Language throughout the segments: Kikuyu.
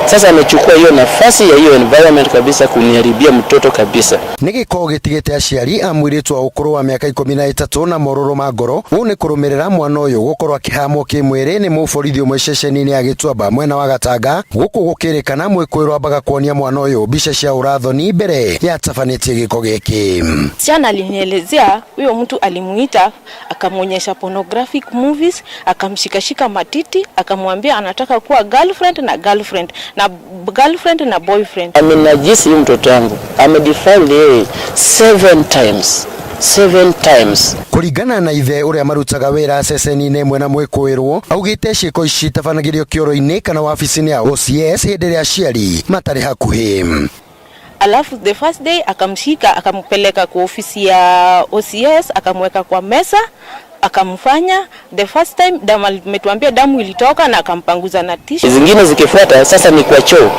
Sasa amechukua hiyo nafasi ya hiyo environment kabisa kuniharibia mtoto kabisa. Nĩ gĩko gĩtigĩte aciari a mũirĩtu wa ũkũrũ wa mĩaka 13 na morũrũ ma ngoro. Ũũ nĩ kũrũmĩrĩra mwana ũyũ gũkorwo akĩhamwo kĩmwĩrĩ nĩ mũborithi ũmwe ceceni-inĩ ya Gĩtuamba mwena wa Gatanga, gũkũ gũkĩrĩkana mwĩkũĩrwo ambaga kuonia mwana ũyũ mbica cia ũrathoni mbere ya atabanĩtie gĩko gĩkĩ. Msichana alinielezea huyo mtu alimuita, akamwonyesha pornographic movies, akamshikashika matiti, akamwambia anataka kuwa girlfriend na boyfriend. Amenajisi huyu mtoto wangu, amedefile yeye seven times, seven times. Kũringana na ithe ũrĩa marutaga wĩra ceceni-inĩ ĩmwe na mwĩkũĩrwo, augĩte ciĩko ici itabanagĩrio kĩoro-inĩ kana wabici-inĩ ya OCS hĩndĩ ĩrĩa aciari matarĩ hakuhĩ. Alafu the first day akamshika, akampeleka kwa ofisi ya OCS, akamweka kwa meza, akamfanya the first time, damu, ametuambia damu ilitoka na akampanguza na tissue. Zingine zikifuata sasa ni kwa choo.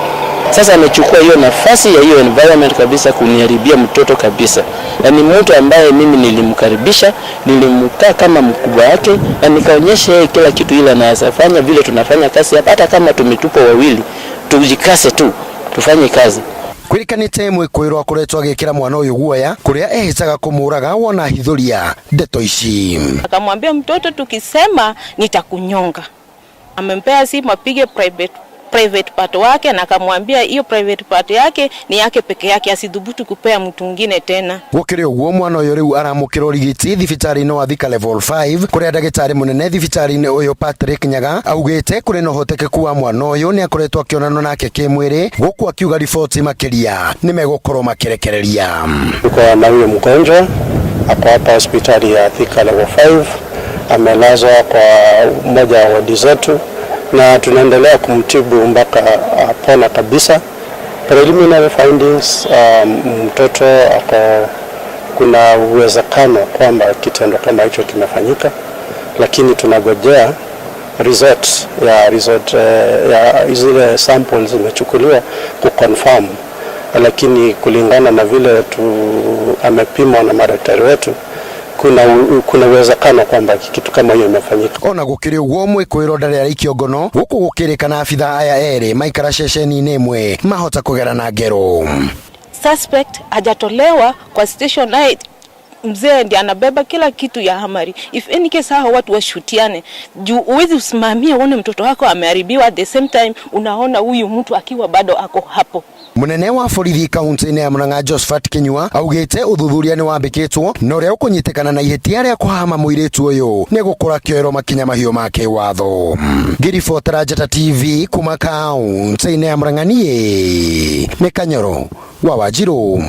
Sasa amechukua hiyo nafasi ya hiyo environment kabisa kuniharibia mtoto kabisa, na ni mtu ambaye mimi nilimkaribisha, nilimkaa kama mkubwa wake na nikaonyesha yeye kila kitu ile anaweza fanya, vile tunafanya kazi hapa, hata kama tumetupwa wawili, tujikase tu tufanye kazi. Kwĩrĩkanĩte mwĩkũĩrwo akoretwo agĩkĩra mwana ũyũ guoya kũrĩa ehĩtaga kũmũraga wona hithũria ndeto ici. Akamwambia mtoto, tukisema nitakunyonga. Amempea simu apige private part wake, na akamwambia hiyo private part yake ni yake peke yake, asidhubutu kupea mtu mwingine tena. Gũkĩrĩ ũguo, mwana ũyũ rĩu aramũkĩra ũrigiti thibitarĩ-inĩ wa Thika Level 5, kũrĩa ndagĩtarĩ mũnene thibitarĩ-inĩ ũyũ Patrick Nyaga augĩte kũrĩ na ũhotekeku wa mwana ũyũ nĩ akoretwo akĩonanwo nake kĩmwĩrĩ, gũkũ akiuga riboti makĩria nĩ megũkorwo makĩrekereria. Tuko na huyo mgonjwa, ako hapa hospitali ya Thika Level 5, amelazwa kwa moja ya wodi zetu na tunaendelea kumtibu mpaka apona kabisa. Preliminary findings, mtoto ako, kuna uwezekano kwamba kitendo kama hicho kimefanyika, lakini tunagojea result ya zile samples zimechukuliwa kuconfirm, lakini kulingana na vile tu amepimwa na madaktari wetu, kuna uwezekano kwamba kitu kama hiyo imefanyika. Ona gũkĩrĩ ũguo, mwĩkũĩrwo ndarĩ araikio ngono, gũkũ gũkĩrĩkana abithaa aya erĩ maikara ceceni-inĩ ĩmwe mahota kũgerana ngero. Suspect hajatolewa kwa station, naye mzee ndiye anabeba kila kitu ya hamari. If any case hao watu washutiane, juu uwezi usimamie uone mtoto wako ameharibiwa, at the same time unaona huyu mtu akiwa bado ako hapo. Munene wa borithi kaunti-inĩ ya Murang'a Josephat Kinyua augĩte ũthuthuria nĩ wambĩkĩtwo na ũrĩa ũkũnyitĩkana na ihĩtia rĩa kũhama mũirĩtu ũyũ nĩ gũkũra kĩoerwo makinya mahiũ ma kĩwatho. Ngĩribotera Njata TV kuma kaunti-inĩ ya Murang'a, niĩ nĩ Kanyoro wa Wanjirũ.